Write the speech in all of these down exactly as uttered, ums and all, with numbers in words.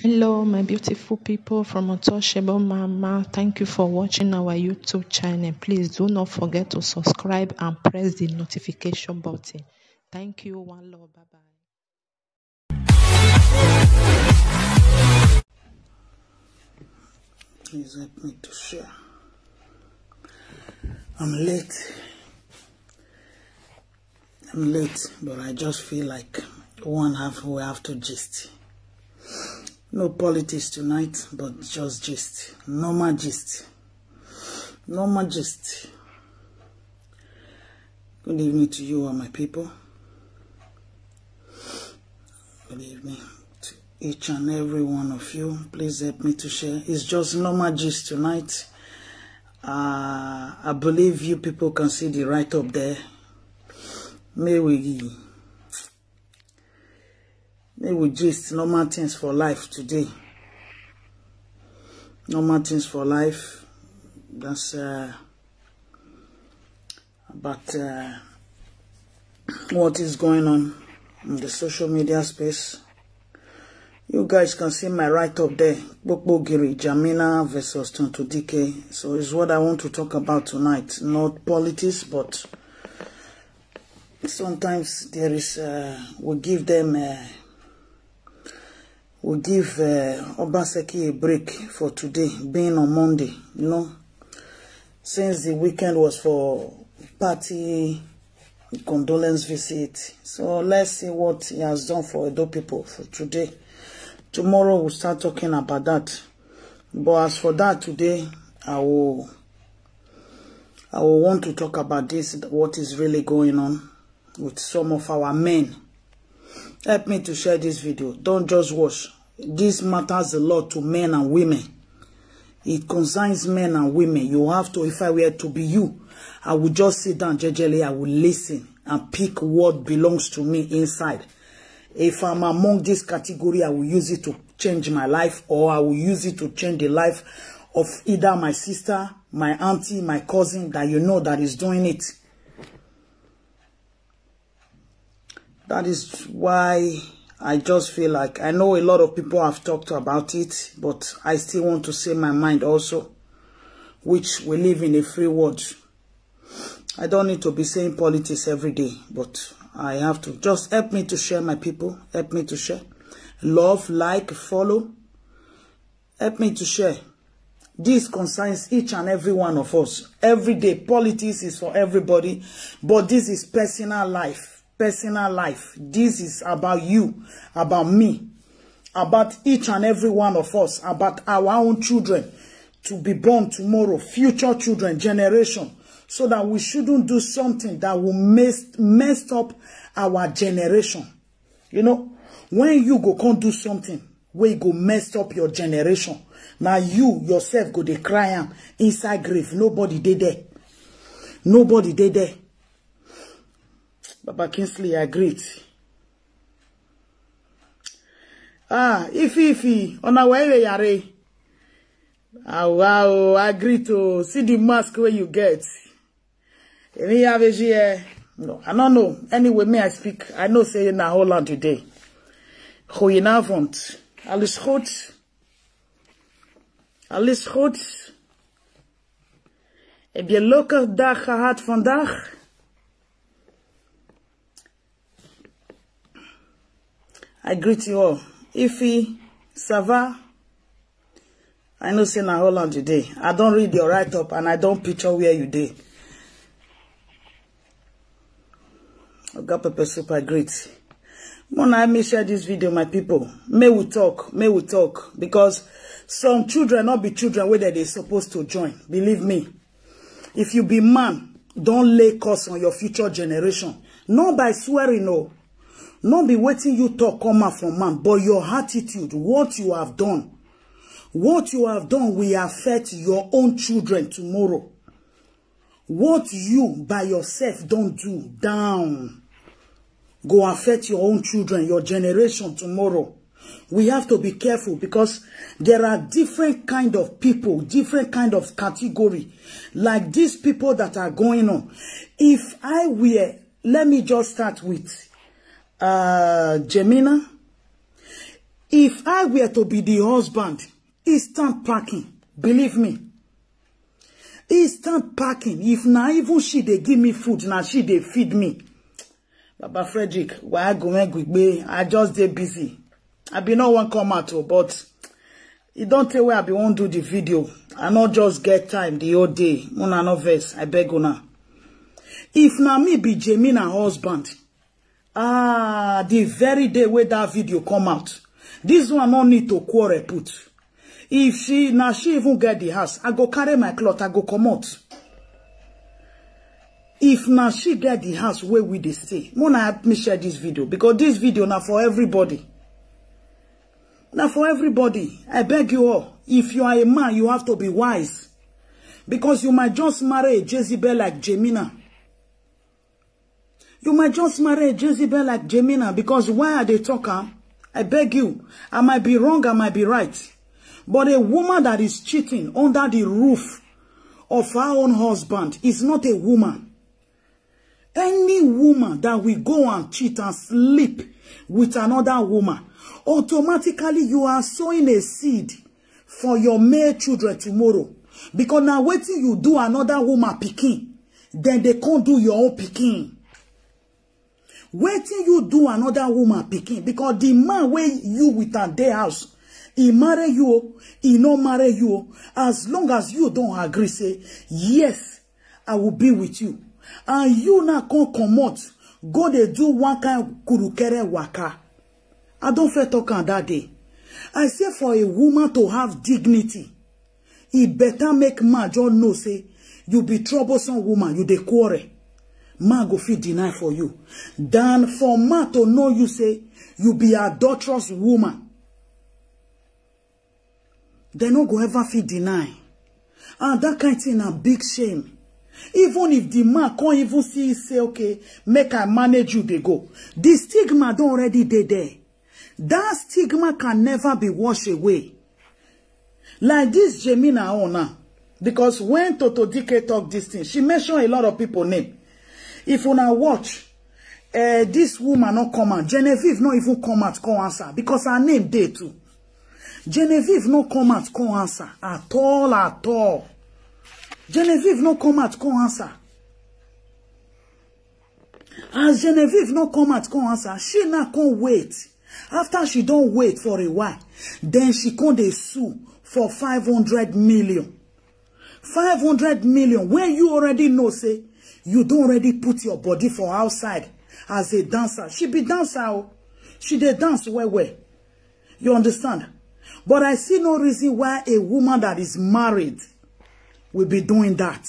Hello, my beautiful people from Untouchable Mama. Thank you for watching our YouTube channel. Please do not forget to subscribe and press the notification button. Thank you. One love. Bye bye. Please help me to share. I'm late. I'm late, but I just feel like one half we have to gist. No politics tonight, but just gist. Normal gist. Normal gist. Good evening to you all, my people. Good evening to each and every one of you. Please help me to share. It's just normal gist tonight. Uh, I believe you people can see the write up there. May we may we gist normal things for life today. Normal things for life. That's uh, about uh, what is going on in the social media space. You guys can see my write up there. Gbogbo Giri, Jamina versus Tonto D K. So it's what I want to talk about tonight. Not politics, but sometimes there is, uh, we give them, uh, we give uh, Obaseki a break for today, being on Monday. You know, since the weekend was for party, condolence visit. So let's see what he has done for Edo people for today. Tomorrow we'll start talking about that. But as for that today, I will I will want to talk about this, what is really going on with some of our men. Help me to share this video. Don't just watch. This matters a lot to men and women. It concerns men and women. You have to, if I were to be you, I would just sit down jejely, I would listen and pick what belongs to me inside. If I'm among this category, I will use it to change my life, or I will use it to change the life of either my sister, my auntie, my cousin that you know that is doing it. That is why I just feel like, I know a lot of people have talked about it, but I still want to say my mind also, which we live in a free world. I don't need to be saying politics every day, but I have to. Just help me to share, my people. Help me to share. Love, like, follow. Help me to share. This concerns each and every one of us. Every day, politics is for everybody, but this is personal life. Personal life. This is about you, about me, about each and every one of us, about our own children to be born tomorrow, future children, generation, so that we shouldn't do something that will mess, mess up our generation. You know, when you go come do something wey go mess up your generation, now you yourself go dey cry am inside grave. Nobody dey there. Nobody dey there. Baba Kingsley, I greet. Ah, Ifi Ifi, ona wewe yare. Ah, wow, I greet to see the mask where you get. Emi ya veji eh. No, I don't know. Anyway, may I speak? I know say na Holland today. Goedenavond. Alles goed? Alles goed? Heb je een leuke dag gehad vandaag? I greet you all. Ifi, ça va? I know say na Holland you dey. I don't read your write up and I don't picture where you dey. Oga Pepper Super great. Mona, let me share this video, my people. May we talk, may we talk. Because some children not be children where they supposed to join. Believe me. If you be man, don't lay curse on your future generation. Not by swearing, no. Not be waiting you talk come out from man, but your attitude, what you have done. What you have done will affect your own children tomorrow. What you by yourself don't do down go affect your own children, your generation tomorrow. We have to be careful because there are different kind of people, different kind of category, like these people that are going on. If I were, let me just start with uh Gemina. If I I were to be the husband, instant packing. Believe me. Instant packing. If na even she dey give me food, na she dey feed me. Baba Frederick, why go make we gbé? I just dey busy. I be no wan come out o, but e don tey wey I be wan do the video. I no just get time the whole day. Una no vex, I beg una. If na me be Jemina husband, ah, the very day wey that video come out, this one no need to quarrel put. If she, na she even get the house, I go carry my cloth, I go comot. If na she get the house wey we dey stay, una help me share this video, because this video na for everybody. Na for everybody. I beg you all, if you are a man, you have to be wise, because you might just marry a Jezebel like Jemina. You might just marry a Jezebel like Jemina, because why I dey talk am? I beg you, I might be wrong, I might be right. But a woman that is cheating under the roof of her own husband is not a woman. Any woman that will go and cheat and sleep with another woman, automatically you are sowing a seed for your male children tomorrow. Because na wetin you do another woman pikin, then they can't do your own pikin. Wetin you do another woman pikin, because the man wey you with am dey house, he marry you o, he no marry you o, as long as you don agree say, "Yes, I will be with you," and you now come comot, go dey do one kind kurukere waka. I don first talk am that day. I say for a woman to have dignity, e better make man just know say you be troublesome woman, you dey quarrel. Man go fit deny for you than for man to know you say you be adulterous woman. They no go ever fit deny. And that kind thing na big shame. Even if the man come even see say, "Okay, make I manage you, dey go." The stigma don already dey there. That stigma can never be washed away. Like this Jemina own now. Because when Toto D K talk this thing, she mention a lot of people name. If una watch, eh, this woman no come out. Genevieve no even come out, come answer. Because her name dey too. Genevieve no come out, come answer. At all, at all. Genevieve no come out, come answer. As Genevieve no come out, come answer, she now come wait. After she don wait for a while, then she come dey sue for five hundred million. Five hundred million, when you already know say you don already put your body for outside as a dancer. She be dancer o. She dey dance well well. You understand? But I see no reason why a woman that is married will be doing that.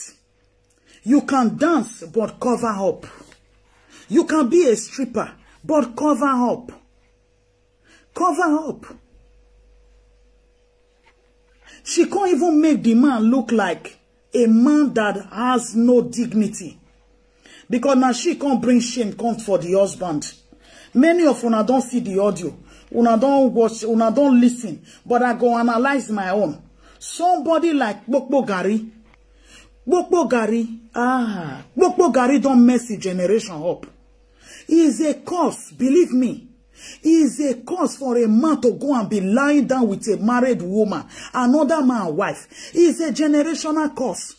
You can dance, but cover up. You can be a stripper, but cover up. Cover up. She can't even make the man look like a man that has no dignity. Because now she can't bring shame come for the husband. Many of una don see the audio. Una don watch, una don listen. But I go analyze my own. Somebody like Kpokpo Gari. Kpokpo Gari, ah, Kpokpo Gari don mess the generation up. He is a curse, believe me. He is a curse for a man to go and be lying down with a married woman, another man wife. He is a generational curse.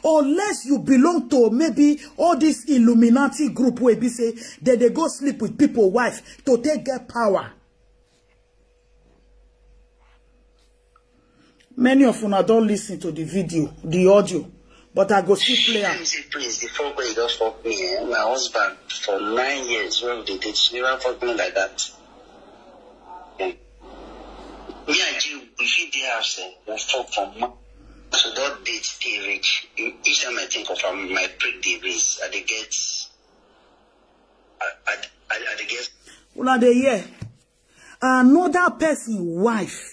Unless you belong to maybe all this Illuminati group wey be say they dey go sleep with people wife to take get power. Many of una don listen to the video, the audio, but I go still play am. She say, "Please, the fuck wey you don fuck me, eh? My husband for nine years wey we dey date, she never fuck me like that." Eh. Me and you, we fit dey house, eh? We fuck for month. So don date till reach. E-, each time I think of am, my prick dey raise. I dey get, I, I, I, I dey get. Una dey hear? Another person wife.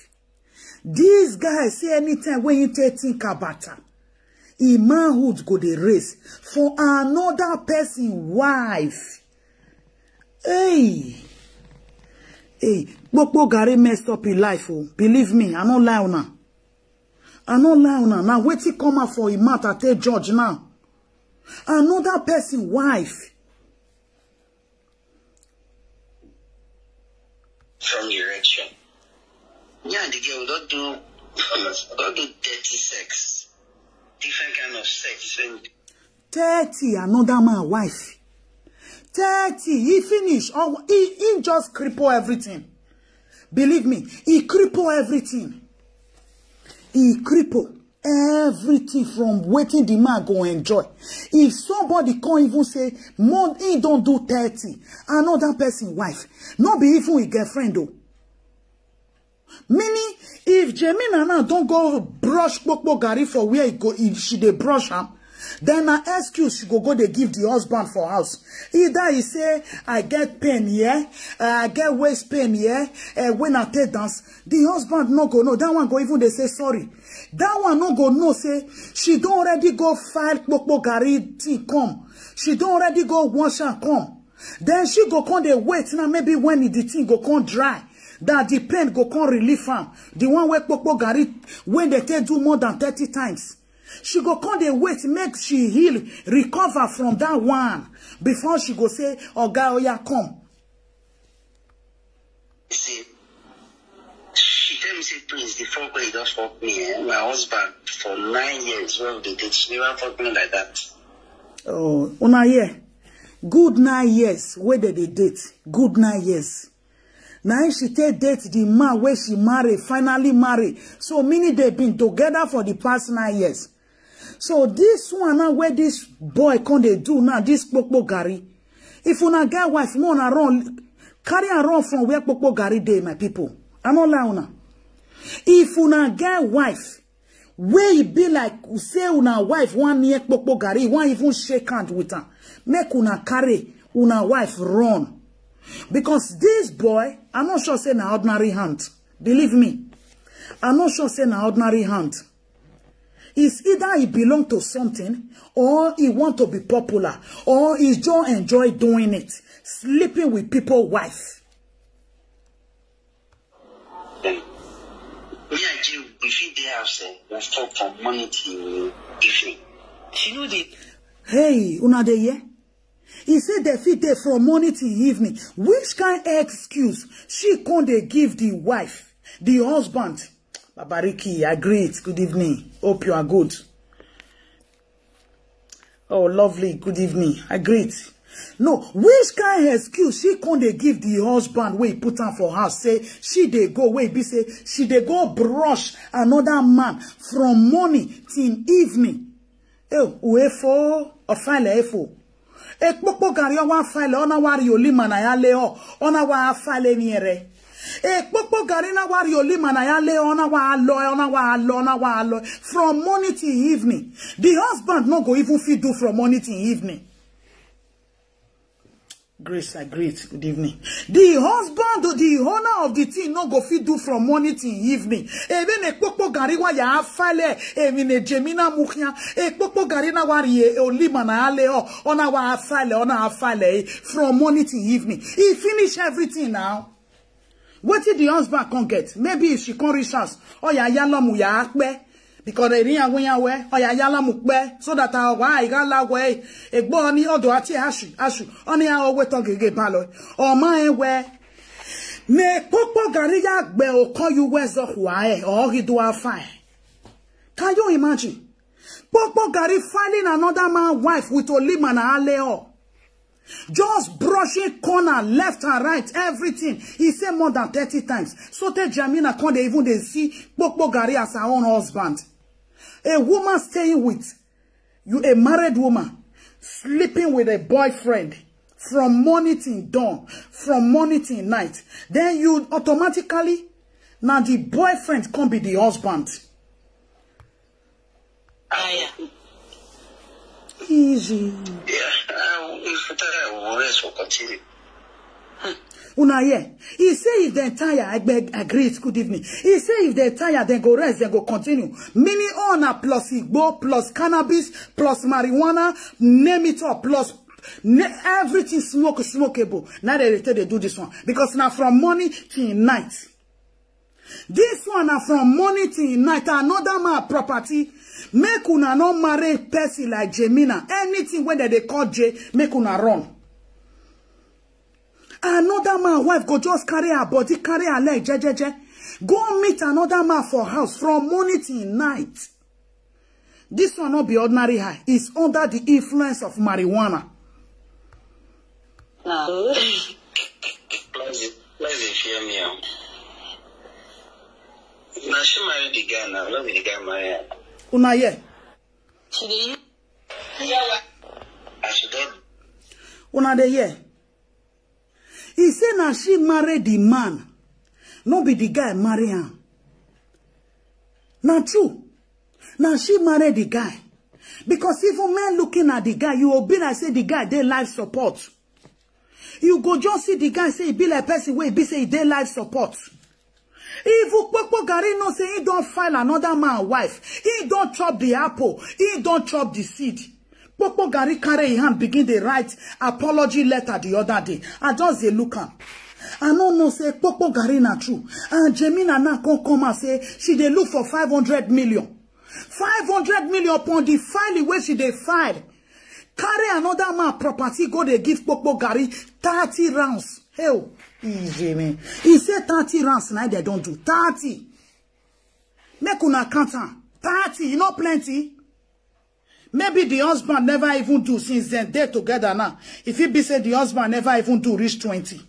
This guy say anytime when you take think about am, him manhood go dey raise for another person wife. Hey, hey, Kpokpo Gari messed up his life o. Believe me, I no lie una. I no lie una. Na wetin come out for him mouth I take judge now. Another person wife. From the erection. The girl don't do don't do dirty sex. Different kind of sex. And thirty, another man wife. Thirty, he finish. Oh, he, he just cripple everything. Believe me, he cripple everything. He cripple everything from wetin the man go enjoy. If somebody come even say, "Mon, he don't do thirty," another person wife, not be even a girlfriend though. Meaning, if Jemina now don't go brush Popo Gary for where he go, he, she dey brush am, then na excuse she go go dey give the husband for house. Either he say, "I get pain here, uh, I get waist pain here, uh, when I take dance," the husband no go know. That one go even dey say sorry. That one no go know say she don already go file Popo Gary thing come. She don already go wash am come. Then she go come dey wait now, maybe when the thing go come dry, that the pain go come relief am. The one wey Popo Gary, when they take do more than thirty times. She go come dey wait, make she heal, recover from that one before she go say, "Oga, oya, come." You see, she tell me say, "Please, the fuck wey you don fuck me, eh? My husband for nine years wey we dey date, she never fuck me like that." Oh, una hear? Good nine years wey they dey date. Good nine years. Now she take date the man wey she marry, finally marry. So meaning they been together for the past nine years. So this one now where this boy come dey do now, this Popo Gary. If una get wife, more una run, carry and run from where Popo Gary dey, my people. I no lie una. If una get wife, wey e be like say una wife wan near Popo Gary, wan even shake hand with am, make una carry una wife run. Because this boy, I'm not sure say na ordinary hand. Believe me, I'm not sure say na ordinary hand. It's either he belong to something, or he want to be popular, or he just enjoy doing it, sleeping with people wife. Me and Jay, we fit dey house, eh, we fuck from morning till evening. She know the Hey, una dey hear? He said they fit dey from morning till evening. Which kind excuse she come dey give the wife, the husband? Babariki, I greet. Good evening. Hope you are good. Oh, lovely. Good evening. I greet. No, which kind excuse she come dey give the husband wey put am for house? Say she dey go, wey be say she dey go brush another man from morning till evening. Eh, uefo, ofale efo. Ekpokpo gari ọwa file, ọ na-awari olima na ya lee ọ, ọ na-awa file miere. Ekpokpo gari na-awari olima na ya lee ọ, ọ na-awa alọ, ọ na-awa alọ, ọ na-awa alọ. From morning till evening. The husband no go even fit do from morning till evening. Grace, I greet. Good evening. The husband, the owner of the thing, no go fit do from morning till evening. Even ekpokpo gari wa ya file, even a Jemina mukhia, ekpokpo gari na-awari olima na ya lee ọ, ọ na-awa file, ọ na-awa file from morning till evening. He finish everything now. Wetin the husband come get? Maybe if she come reach house, ọ ya ya lọmụ ya akpe. Because they ring away away, ọ ya ya lọmụ kpe, so that our wa iga la we, egbo oni odo ati ashu, ashu, oni a owe to gege balo. O ma e we. Ne popo gari ya gbe o ko you we zo hua e, o gi do afa e. Can you imagine? Popo gari finding another man wife with olima na ya lee ọ. Just brushing corner, left and right, everything. He said more than thirty times. So tell Jamina, come they even they see Popo gari as her own husband. A woman staying with you, a married woman, sleeping with a boyfriend from morning till dawn, from morning till night. Then you automatically, now the boyfriend can be the husband. Aya. Easy. Yeah, uh, if we tell her, we'll rest, we'll continue. Una hear? He say if they tire, I beg, I greet, good evening. He say if they tire, then go rest, then go continue. Meaning all na plus igbo, plus cannabis, plus marijuana, name it all, plus ne- everything smoke, smokeable. Now they tell they do this one. Because now from morning till night. This one na from morning till night, another man property. Make una no marry person like Jemina. Anything wey dem dey call J, make una run. Another man wife go just carry her body, carry her leg, jejeje. Go meet another man for house from morning till night. This one not be ordinary high. It's under the influence of marijuana. Now, Let's let's dey fear me. Oh. Now she married the guy now. Not be the guy marry her. Una hear? she dey use I should not Una dey hear? He say na she marry the man, no be the guy marry am. Na true. Na she marry the guy. Because even men looking at the guy, you will be like say the guy dey life support. You go just see the guy say e be like person wey e be say e dey life support. Even Popo Gari know say he don file another man wife. He don chop the apple. He don chop the seed. Popo Gari carry him hand begin dey write apology letter the other day. I just dey look am. I no know say Popo Gari na true. And Jemina now come come and say she dey look for five hundred million. Five hundred million upon the file wey she dey file. Carry another man property go dey give Popo Gari thirty rounds. Hell, easy man. He say thirty rounds na dem don do. Thirty. Make una count am. Thirty, e no plenty. Maybe the husband never even do since dem dey together now. If it be say the husband never even do reach twenty.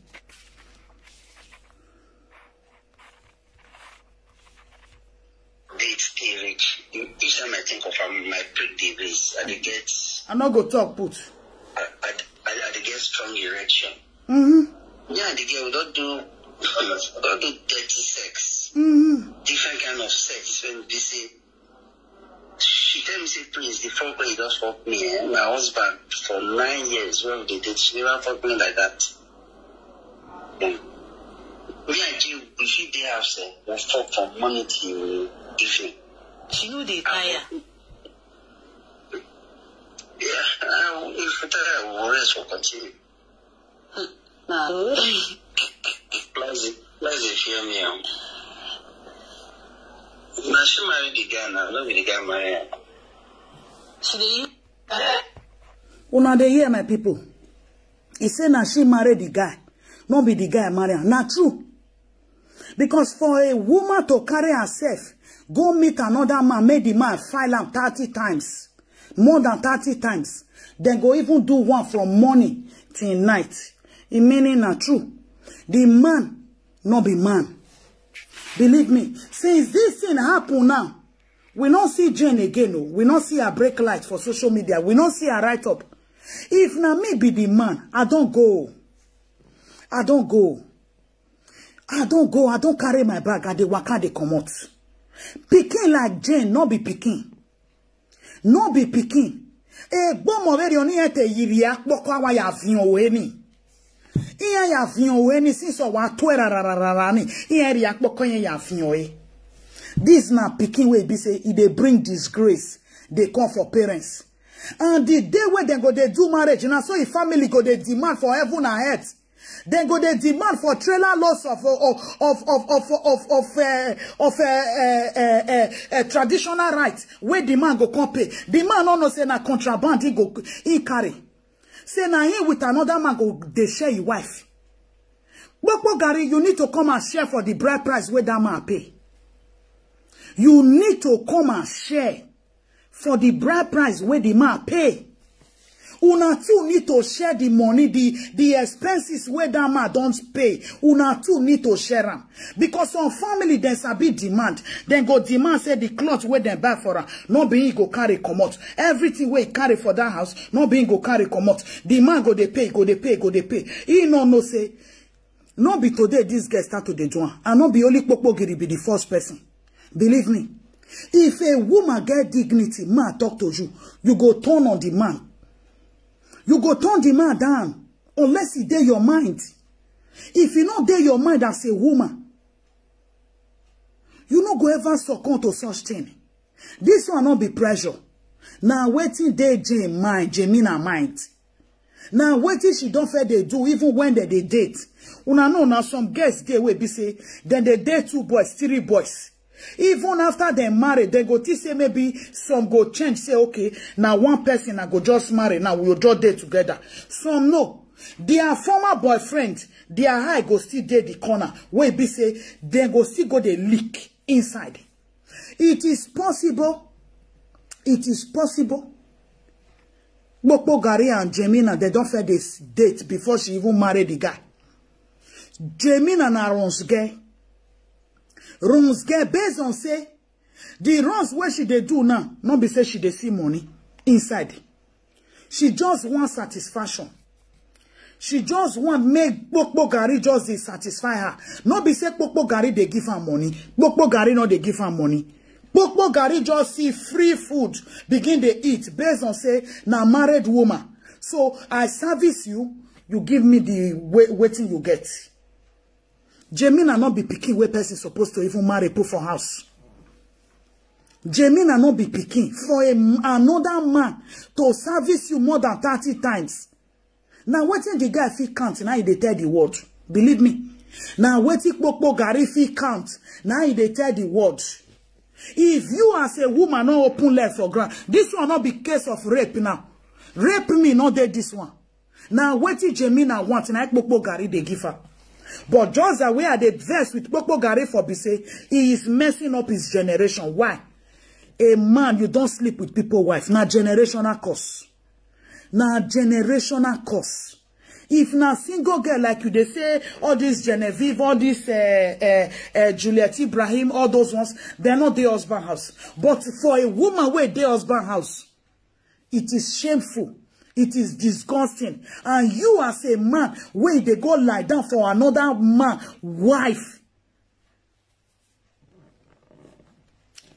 Date dey reach. Each time I think of am, my prick dey raise. I dey get I no go talk put. I, I, I, I dey get strong erection. Mm-hmm. Me and the girl we don do we don do dirty sex. Mm-hmm. Different kind of sex when we say she tell me say, "Please, the fuck wey you don fuck me, eh? My husband for nine years when we dey date, she never fuck me like that." Hmm. Me and you, we fit dey house, eh? We fuck from morning till evening. She no dey tire. Yeah, I, if we tire, we will rest, we continue. Now, Let's let's dey fear me. Um. Now she married the guy now, not be the guy marry her. She dey use Una dey hear, my people? He say na she marry the guy, no be the guy marry am. Na true. Because for a woman to carry herself go meet another man, make the man file am thirty times, more than thirty times, dem go even do one from morning till night. E meaning na true. The man no be man. Believe me, since this thing happen now, we no see Jane again. Oh, we no see her break light for social media. We no see her write up. If na me be the man, I don go. I don go. I don go. I don carry my bag. I dey waka dey comot. Pikin like Jane no be pikin. No be pikin. Egbomo veri oni ete yiri akpoko awa ya vion weni. Iya ya vion weni since o wa twera rararara ni. Iya ri akpoko ya vion e. This na pikin wey be say e dey bring disgrace dey come for parents. And the day wey dem go dey do marriage, na so e family go dey demand for heaven and earth. Dem go dey demand for trailer loads of of of of of of of, uh, of uh, uh, uh, uh, uh, traditional rights wey the man go come pay. The man no know say na contraband he go he carry. Say na him with another man go dey share him wife. Popo Gari, you need to come and share for the bride price wey that man pay. You need to come and share for the bride price wey the man pay. Una two need to share the money, the the expenses wey that man don pay. Una two need to share am, because some family dem sabi demand. Dem go demand say the cloth wey dem buy for am, no be him go carry comot. Everything wey he carry for that house, no be him go carry comot. The man go dey pay, go dey pay, go dey pay. He no know say no be today this girl start to dey do am. And no be only Popo Giri be the first person. Believe me, if a woman get dignity, man talk to you, you go turn on the man. You go turn the man down unless e dey your mind. If e no dey your mind as a woman, you no go ever succumb to such thing. This one no be pressure. Na wetin dey Jane mind, Jemina mind. Na wetin she don first dey do even when dem dey date. Una know na some girls dey wey be say dem dey date two boys, three boys. Even after dem marry, dem go think say maybe some go change, say, "Okay, na one person I go just marry, now we go just dey together." Some no. Their former boyfriend, their eye go still dey the corner wey be say dem go still go dey leak inside. It is possible. It is possible. Kpokpo Gari and Jemina, they don't fair this date before she even married the guy. Jemina na runs girl. Runs girl, based on say the runs where she dey do now, not be say she dey see money inside. She just want satisfaction. She just want make Kpokpo Gari just dey satisfy her. No be say Kpokpo Gari dey give her money. Kpokpo Gari no dey give her money. Kpokpo Gari just see free food, begin dey eat based on say na married woman. So I service you, you give me the wa- wetin you get. Jemina no be pikin wey person supposed to even marry put for house. Jemina no be pikin for a, another man to service you more than thirty times. Now wetin the guy fit count, now he dey tell the world. Believe me. Now wetin Kpokpo Gari fit count, now he dey tell the world. If you as a woman no open leg for ground, this one no be case of rape now. Rape me, no dey this one. Now wetin Jemina want, na Kpokpo Gari dey give her. But just the way I dey vex with Kpokpo Gari for be say, he is messing up his generation. Why? A man, you don't sleep with people wife. Na generational curse. Na generational curse. If na single girl like you, they say all this Genevieve, all this uh, uh, uh, Juliet Ibrahim, all those ones, they're not their husband house. But for a woman where their husband house, it is shameful. It is disgusting. And you as a man, where they go lie down for another man, wife.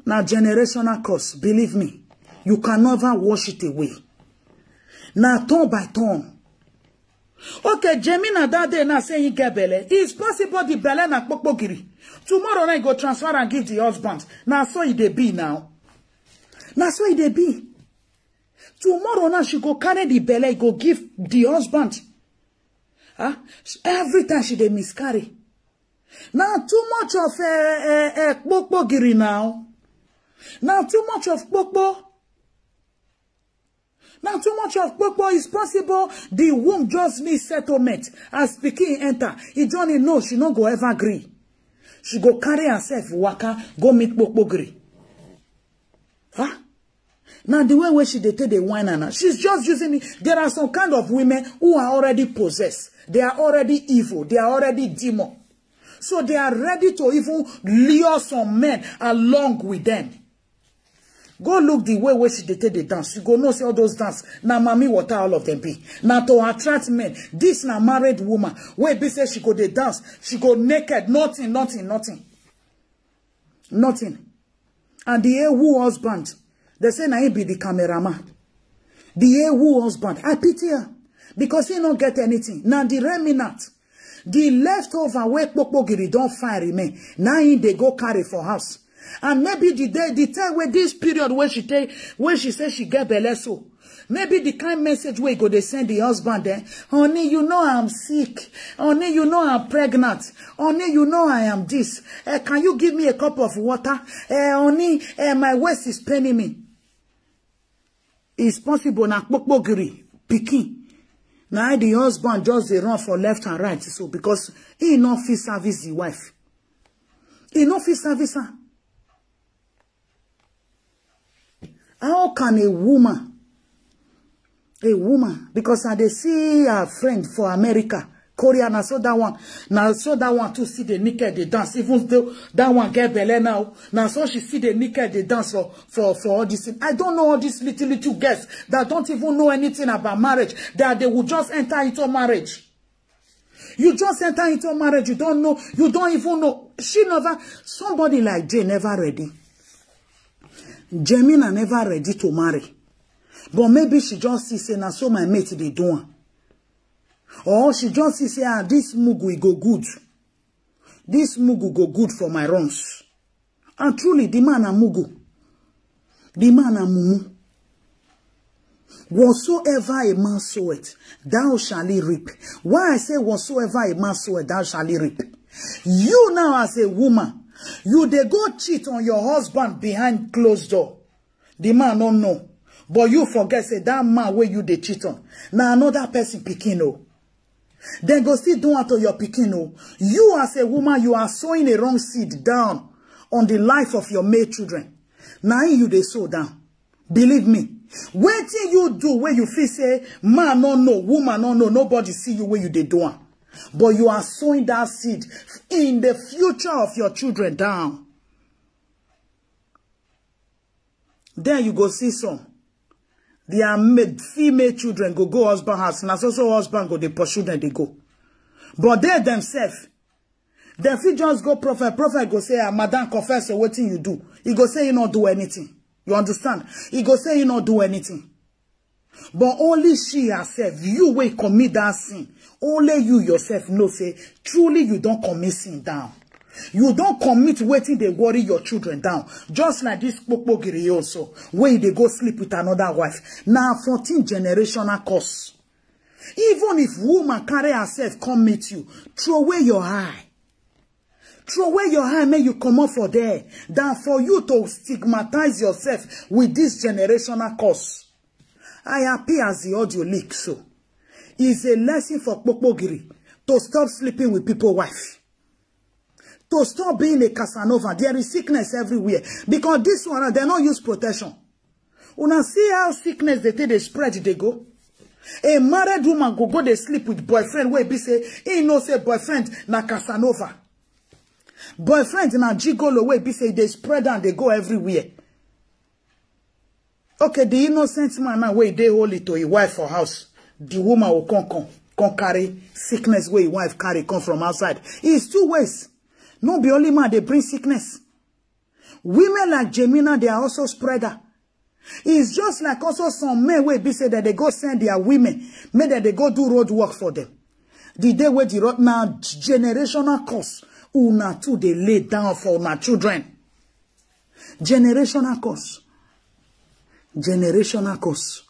Now generational curse, believe me, you can never wash it away. Now turn by turn. Okay, Jemina that day now say he get belle. It's possible the belle na Kpokpo Giri. Tomorrow night go transfer and give the husband. Now so it dey be now. Now so it dey be. Tomorrow now she go carry the belle, go give the husband. Huh? Every time she dey miscarry. Now too much of uh, uh, uh, Kpokpo Giri now. Now too much of Kpokpo. Now too much of Kpokpo is possible. The womb just needs settlement. As pikin enter, he don't know she no go ever gree. She go carry herself waka, go meet Kpokpo Giri. Huh? Now the way where she dey take the wine and she's just using it. There are some kind of women who are already possessed. They are already evil. They are already demon. So they are ready to even lure some men along with them. Go look the way where she dey take the dance. You go know say all those dance. Now mommy water all of them be. Now to attract men. This na married woman. Where be say she go dey dance. She go naked. Nothing, nothing, nothing. Nothing. And the A who husband, they say na him be the cameraman. The A who husband, I pity her because he no get anything. Now the remnant, the leftover wey Kpokpo Giri don find remain, now him dey go carry for house. And maybe the day, the time where this period where she take, where she say she get belle so, maybe the kind message where go they send the husband, eh? Honey, you know I'm sick. Honey, you know I'm pregnant. Honey, you know I am this. Eh, can you give me a cup of water? Eh, honey, eh, my waist is paining me. It's possible na Kpokpo Giri pikin. Now the husband just dey run for left and right. So because he no fit service the wife. He no fit service her. How can a woman, a woman, because I dey see her friend for America, Korea, na so that one, na so that one too see the naked they dance. Even though that one get belle now, na so she see the naked they dance for for for all this thing. I don't know all these little little girls that don't even know anything about marriage, that they will just enter into marriage. You just enter into marriage, you don't know, you don't even know. She never, somebody like Jay never ready. Jemina never ready to marry. But maybe she just see say na so my mate dey do am. Or she just see say, ah, this mugu e go good. This mugu go good for my runs. And truly, the man na mugu. The man na mumu. Whatsoever a man soweth, thou shalt he reap. Why I say whatsoever a man soweth, thou shalt he reap. You now as a woman, you dey go cheat on your husband behind closed door. The man no know. But you forget say that man where you dey cheat on, na another person pikin o. Dem go still do am to your pikin o. You as a woman, you are sowing a wrong seed down on the life of your male children. Na im you dey sow down. Believe me, wetin you do wey you feel say man no know, woman no know, nobody see you wey you dey do am. But you are sowing that seed in the future of your children down. Then you go see some. Their ma-, female children go go husband house. Na so so husband go dey pursue dem dey go. But they themselves, dem fit just go prophet. Prophet go say, "Ah, madam, confess o, wetin you do." He go say he no do anything. You understand? He go say he no do anything. But only she herself, you wey commit that sin, only you yourself know say truly you don commit sin down. You don commit wetin dey worry your children down. Just like this kpokpogiri also, wey dey go sleep with another wife. Na fourteen generational curse. Even if woman carry herself come meet you, throw away your eye. Throw away your eye, make you comot for there, than for you to stigmatize yourself with this generational curse. I appear as the audio leak, so it's a lesson for Kpokpogiri to stop sleeping with people wife, to stop being a Casanova. There is sickness everywhere because this one, they no use protection. Una see how sickness dey take dey spread dey go. A married woman go go dey sleep with boyfriend wey be say he know say boyfriend na Casanova. Boyfriend na gigolo wey be say dey spread and dey go everywhere. Okay, the innocent man now wey dey holy to his wife for house, the woman will come come come carry sickness wey his wife carry come from outside. It's two ways. No be only man dey bring sickness. Women like Jemina, they are also spreader. It's just like also some men wey be say that they go send their women, make that they go do road work for them. The day wey the road now generational curse, una too dey lay down for una children. Generational curse. Generational curse.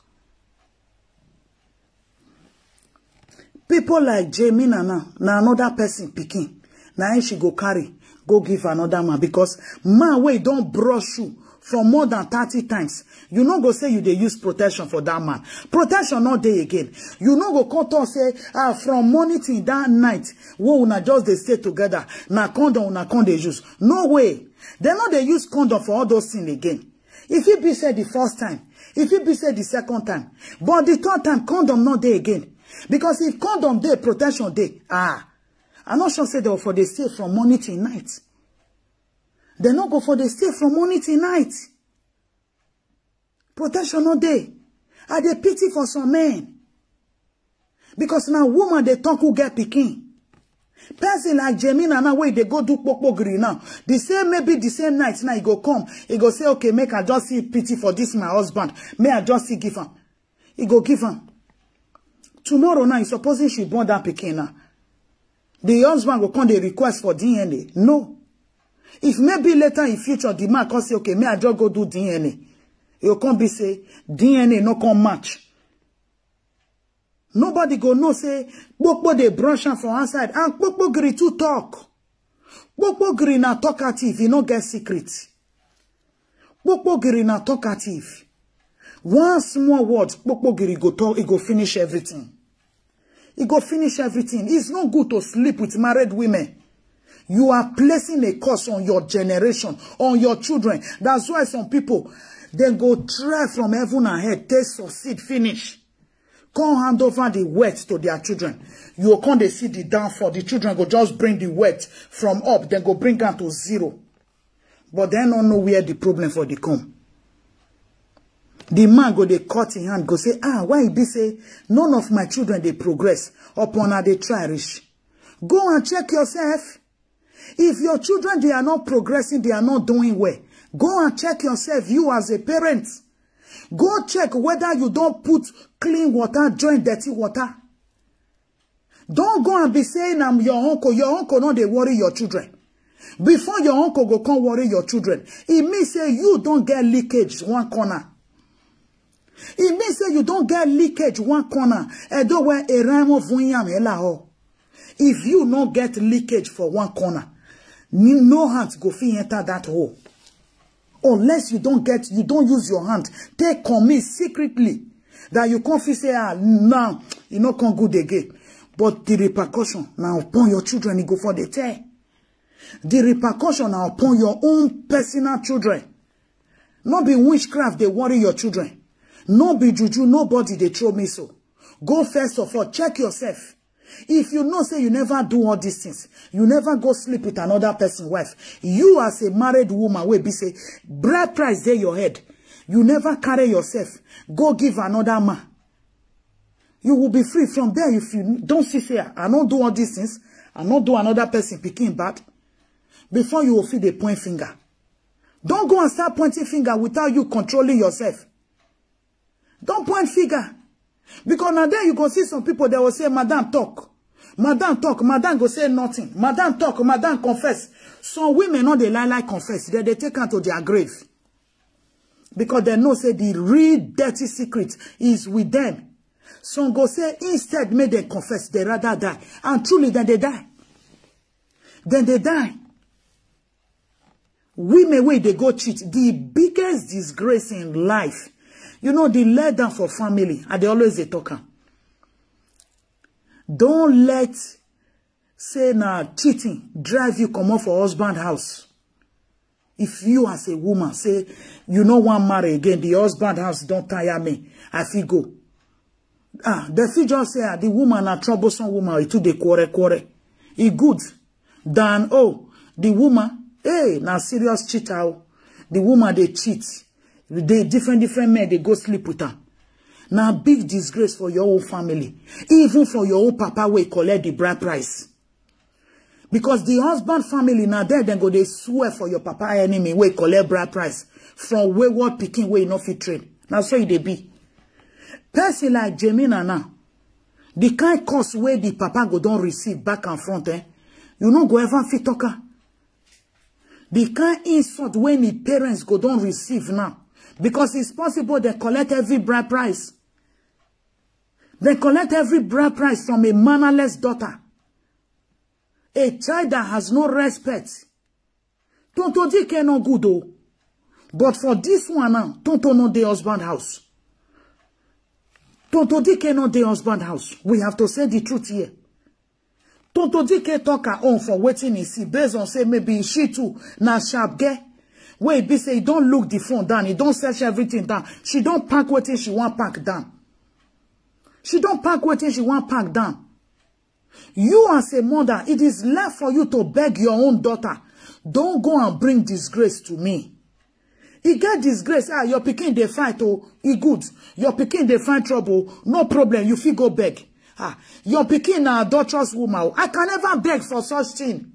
People like Jemina now, na another person pikin. Na him she go carry, go give another man because man wey don brush you for more than thirty times, you no go say you dey use protection for that man. Protection no dey again. You no go come talk say, ah, from morning till that night, wey una just dey stay together, na condom una come dey use. No way. Dem no dey use condom for all those things again. If it be say the first time, if it be say the second time, but the third time, condom no dey again. Because if condom dey, protection dey. Ah, I no sure say they for dey stay from morning till night. They no go for dey stay from morning till night. Protection no dey. I dey pity for some men. Because na woman dey talk who get pikin. Person like Jemina now wey dey go do kpokpogiri now, the same, maybe the same night now he go come, he go say, "Okay, make I just see pity for this my husband, may I just see give am." He go give am. Tomorrow now, he supposing she born that pikin now, the husband go come dey request for D N A. No. If maybe later in future the man come say, "Okay, may I just go do D N A," he go come be say D N A no come match. Nobody go know say kpokpo dey brush am for outside, and kpokpogiri too talk. Kpokpogiri na talkative, e no get secret. Kpokpogiri na talkative. One small word, kpokpogiri go talk, e go finish everything. E go finish everything. It's not good to sleep with married women. You are placing a curse on your generation, on your children. That's why some people, dem go try from heaven and hell, take succeed, finish. Come hand over the wealth to their children. You go come dey see the downfall. The children go just bring the wealth from up, dem go bring am to zero. But dem no know where the problem for dey come. The man go dey cut him hand, go say, "Ah, why e be say none of my children dey progress? Upon I dey try reach." Go and check yourself. If your children, they are not progressing, they are not doing well, go and check yourself, you as a parent. Go check whether you don put clean water join dirty water. Don go and be saying, "I'm your uncle." Your uncle no dey worry your children. Before your uncle go come worry your children, e mean say you don get leakage one corner. E mean say you don get leakage one corner. Edo we eremo vunyam elaho. If you no get leakage for one corner, n-, no hand go fit enter that hole. Unless you don get, you don use your hand take commit secretly, that you come feel say, "Ah, now e no come good again." But the repercussion now upon your children, e go for the tear. The repercussion now upon your own personal children. No be witchcraft they worry your children. No be juju, nobody they throw me so. Go first of all, check yourself. If you know say you never do all these things, you never go sleep with another person wife. You as a married woman will be say, bride price dey your head. You never carry yourself. Go give another man. You will be free from there if you don't see say, "I don't do all these things. I don't do another person picking bad." Before you will feel the point finger. Don't go and start pointing finger without you controlling yourself. Don't point finger. Because now there you go see some people that will say, "Madam, talk." Madam, talk. Madam go say nothing. Madam, talk. Madam, confess. Some women, no, they lie, lie, confess. Then they take her to their grave. Because they know say the real dirty secret is with them. Some go say, instead, make them confess. They rather die. And truly, then they die. Then they die. Women wey dey go cheat, the biggest disgrace in life. You know, the let down for family. I dey always dey talk am. Don't let say na cheating drive you comot for husband house. If you as a woman say you no wan marry again, the husband house don tire me, I fit go. Ah, the fit just say, ah, the woman na troublesome woman, e too dey quarrel quarrel. E good than, oh, the woman, hey, na serious cheater o. The woman dey cheat. The different different men dey go sleep with her. Na big disgrace for your own family, even for your own papa wey collect the bride price. Because the husband family na there dem go dey swear for your papa enemy wey collect bride price from wayward pikin wey no fit train. Na so e dey be. Person like Jemina now, the kind curse wey the papa go don receive back and front, eh? You no go ever fit talk am. The kind insult wey the parents go don receive now, because it's possible they collect every bride price. They collect every bride price from a mannerless daughter, a child that has no respect. Tonto D K no good o. But for this one now, Tonto no dey husband house. Tonto D K no dey husband house. We have to say the truth here. Tonto D K talk her own for wetin he see, based on say maybe she too na sharp girl. Wey be say he don look the phone down, he don search everything down. She don pack wetin she wan pack down. She don pack wetin she wan pack down. You as a mother, it is left for you to beg your own daughter. Don't go and bring disgrace to me. E get disgrace, ah, your pikin dey fight o, e good. Your pikin dey find trouble, no problem, you fit go beg. Ah, your pikin na adulterous woman o. I can never beg for such thing.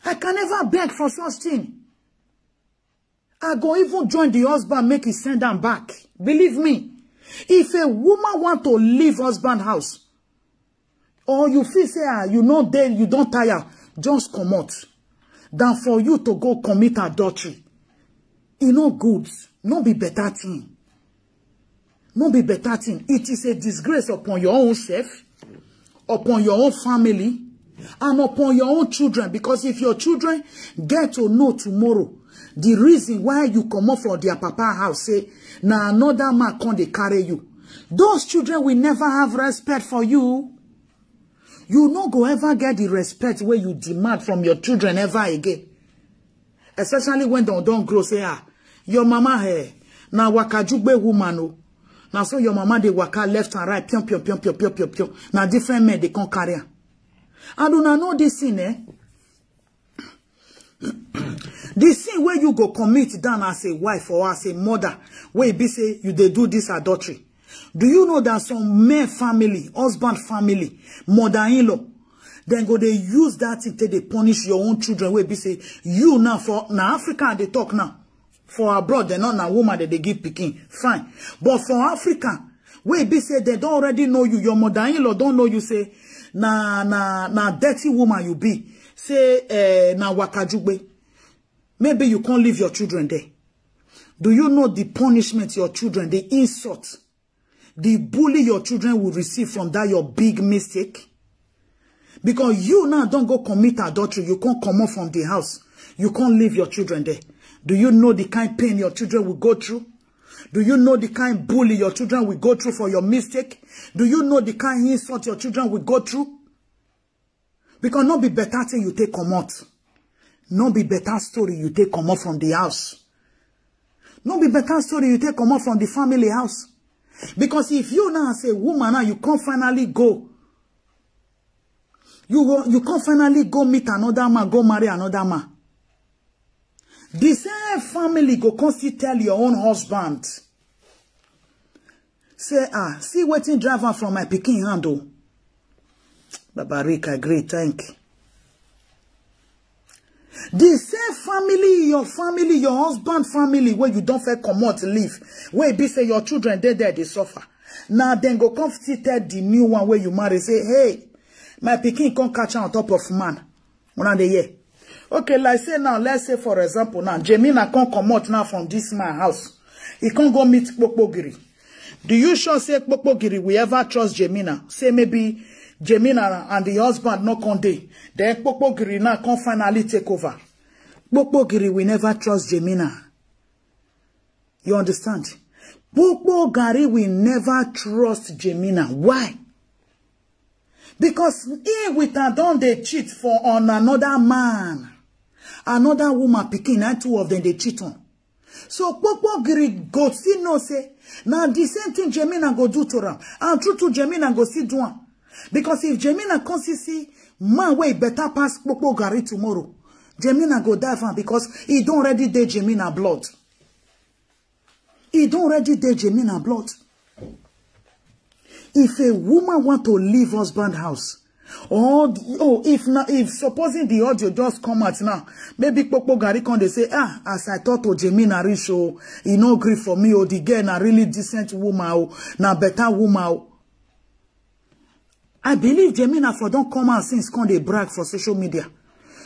I can never beg for such thing. I go even join the husband, make he send am back. Believe me, if a woman want to leave husband house, or you feel say, ah, you no dey, you don tire, just comot. Than for you to go commit adultery. E no good. No be better thing. No be better thing. It is a disgrace upon your own self, upon your own family, and upon your own children. Because if your children get to know tomorrow the reason why you comot from their papa house, say na another man come dey carry you, those children will never have respect for you. You no go ever get the respect wey you demand from your children ever again. Especially when dem don grow, say, ah, your mama, eh, na wakajugbe woman o. Na so your mama dey waka left and right, pion, pion, pion, pion, pion, pion, pion. Na different men dey come carry am. And una know this thing, eh? The sin wey you go commit down as a wife or as a mother, wey be say you dey do this adultery. Do you know that some men family, husband family, mother-in-law, dem go dey use that thing take dey punish your own children, wey be say you now for, na Africa I dey talk now. For abroad, dem no, na woman dem dey give pikin. Fine. But for Africa, wey be say dem don already know you, your mother-in-law don know you, say na, na, na dirty woman you be. Say, eh, na wakajugbe. Maybe you can't leave your children there. Do you know the punishment your children, the insult, the bully your children will receive from that your big mistake? Because you now don go commit adultery, you can't come out from the house. You can't leave your children there. Do you know the kind pain your children will go through? Do you know the kind bully your children will go through for your mistake? Do you know the kind insult your children will go through? Because no be better thing you take comot. No be better story you take comot from the house. No be better story you take comot from the family house. Because if you now as a woman now, you can't finally go. You go, you can't finally go meet another man, go marry another man. The same family go come still tell your own husband. Say, ah, see wetin drive am from my pikin hand o. Baba Rick, I agree, thank you. The same family, your family, your husband family, where you don't feel comot leave, where be say your children dey there, they suffer. Now then go come still tell the new one where you marry, say, hey, my pikin come catch am on top of man. Una dey hear? Okay, like say now, let's say for example now, Jemina come comot now from this man house. He can't go meet Kpokpogiri. Do you sure say Kpokpogiri will ever trust Jemina? Say maybe Jemina and the husband no come dey. Then Kpokpogiri now come finally take over. Kpokpogiri will never trust Jemina. You understand? Kpokpogiri will never trust Jemina. Why? Because he with her don dey cheat for on another man. Another woman pikin, na two of them dey cheat on. So Kpokpogiri go still know say na the same thing Jemina go do to am. And true to Jemina go still do am. Because if Jemina come see, see man wey better pass Kpokpogiri tomorrow, Jemina go die for am because he don already dey Jemina blood. He don already dey Jemina blood. If a woman want to leave husband house, or oh, if na, if supposing the audio just come out now, maybe Kpokpogiri come dey say, ah, as I talk to Jemina reach o, he no gree for me o, the girl na really decent woman o, na better woman o. I believe Jemina for don come out since come dey brag for social media.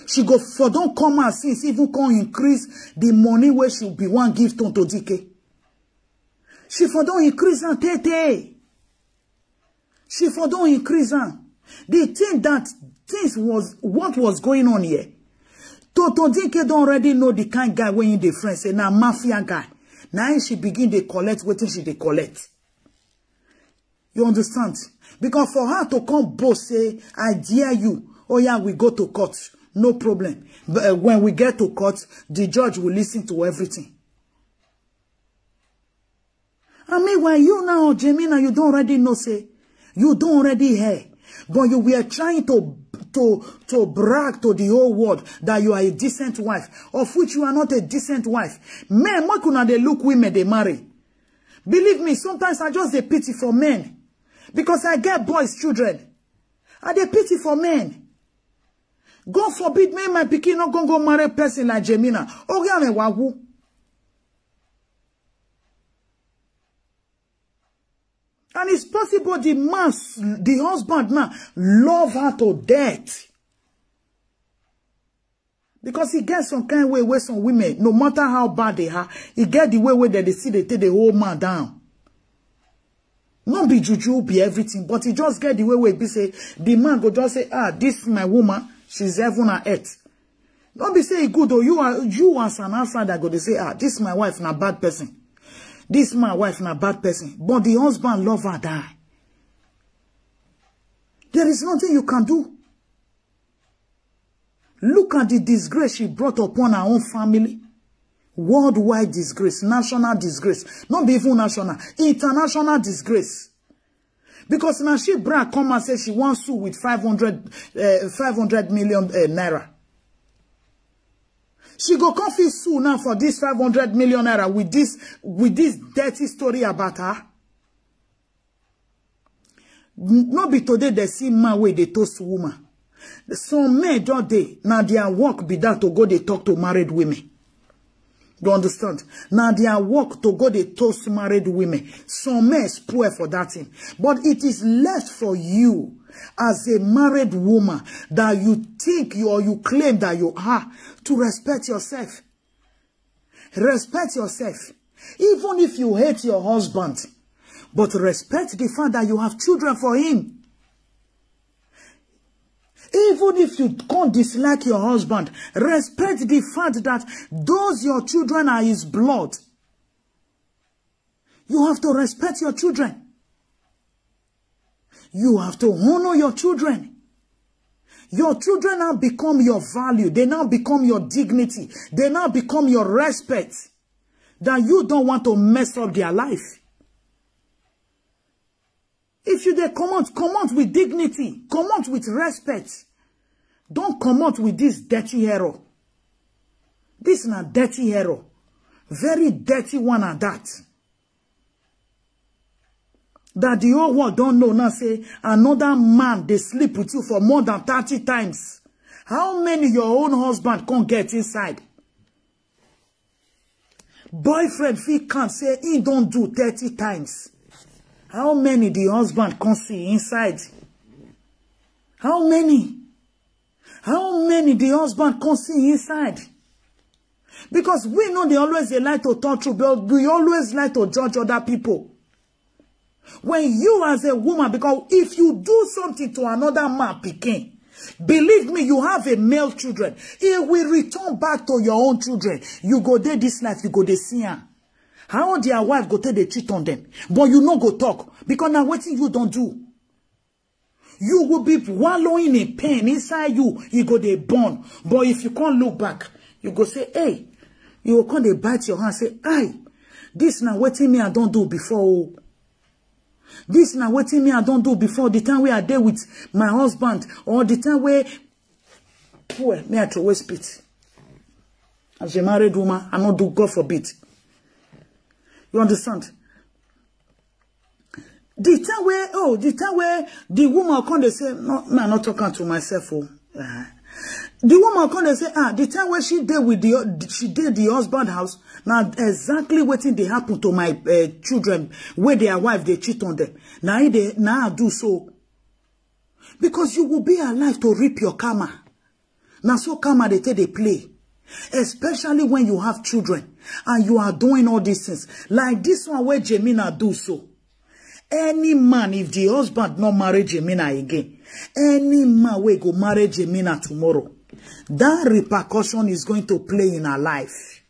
She go for don come out since even come increase the money wey she be wan give Tonto Dike. She for don increase am tey tey. She for don increase am. The thing that things was what was going on here. Tonto Dike don already know the kind guy wey him dey friend say na mafia guy. Na him she begin dey collect wetin she dey collect. You understand? Because for her to come boast say, I dare you, oh yeah, we go to court. No problem. But uh, when we get to court, the judge will listen to everything. And meanwhile, you now, Jemina, you don't already know say, you don't already hear. But you were trying to to to brag to the whole world that you are a decent wife, of which you are not a decent wife. Men, make una dey look women they marry. Believe me, sometimes I just dey pity for men because I get boys, children. I dey pity for men. God forbid me my pikin no go go marry person like Jemina. Oge ame wawu. And it's possible the man, the husband now love her to death. Because he get some kind way where some women, no matter how bad they are, he get the way where they see they take the whole man down. Not be juju, be everything, but he just get the way where be say the man go just say, ah, this is my woman, she's heaven and earth. Not be say e good though. You are you as an outsider go to say, ah, this my wife na bad person. This my wife na bad person. But the husband love her die. There is nothing you can do. Look at the disgrace she brought upon her own family. Worldwide disgrace, national disgrace, not be even national, international disgrace. Because now she brag come and say she wants sue with five hundred, uh, five hundred million uh, naira. She go come fit sue now for this five hundred million naira with this with this dirty story about her. Not be today they see man way they toast woman. Some men don't they now their work be that to go they talk to married women. You understand? Now their work to go they toast married women. Some men spoil for that thing. But it is left for you as a married woman that you think you or you claim that you are to respect yourself. Respect yourself. Even if you hate your husband, but respect the fact that you have children for him. Even if you can't dislike your husband, respect the fact that those your children are his blood. You have to respect your children. You have to honor your children. Your children now become your value. They now become your dignity. They now become your respect. That you don't want to mess up their life. If you dey comot, comot with dignity, comot with respect. Don't comot with this dirty error. This na dirty error. Very dirty one at that. That the whole world don't know now say another man dey sleep with you for more than thirty times. How many your own husband can't get inside? Boyfriend fit come say he don't do thirty times. How many the husband can see inside? How many? How many the husband can see inside? Because we know they always they like to talk true, but we always like to judge other people. When you as a woman, because if you do something to another man picking, believe me, you have a male children. He will return back to your own children. You go there this life, you go dey see am. How their wife go take dey cheat on them, but you no go talk because now wetin you don't do. You will be wallowing in pain inside you. You go dey burn. But if you can't look back, you go say, hey, you go come dey bite your hand, say, aye, this na wetin me I don't do before. Oh. This na wetin me I don't do before. The time where I dey with my husband or the time where poor me I throw away spit. As a married woman, I no do God forbid. You understand? The time where oh, the time where the woman come they say no, me I not talking to myself. Oh, uh, the woman come they say ah, the time where she did with the she did the husband house. Now exactly what thing they happen to my uh, children where their wife they cheat on them. Now they now do so because you will be alive to reap your karma. Now so karma they take they play, especially when you have children and you are doing all these things like this one where Jemina do so. Any man, if the husband not marry Jemina again, any man will go marry Jemina tomorrow. That repercussion is going to play in her life.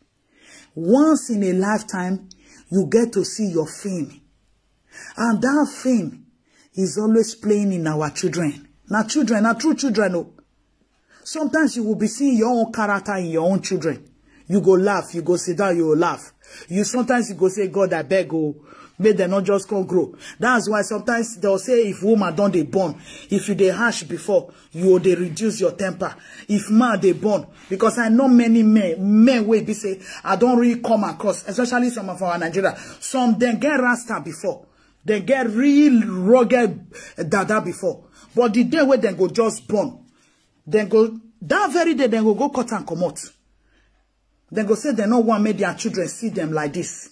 Once in a lifetime, you get to see your fame. And that fame is always playing in our children. Now children, now true children. Oh. Sometimes you will be seeing your own character in your own children. You go laugh, you go sit down, you go laugh. You sometimes you go say, God, I beg, oh, may they not just come grow. That's why sometimes they'll say if woman don't they born, if you they harsh before, you will they reduce your temper. If man they born, because I know many men, men will be say, I don't really come across, especially some of our Nigeria. Some then get rasta before, they get real rugged dada before. But the day where they go just born, then go that very day, then go go cut and come out. Then go say they no want make their children see them like this.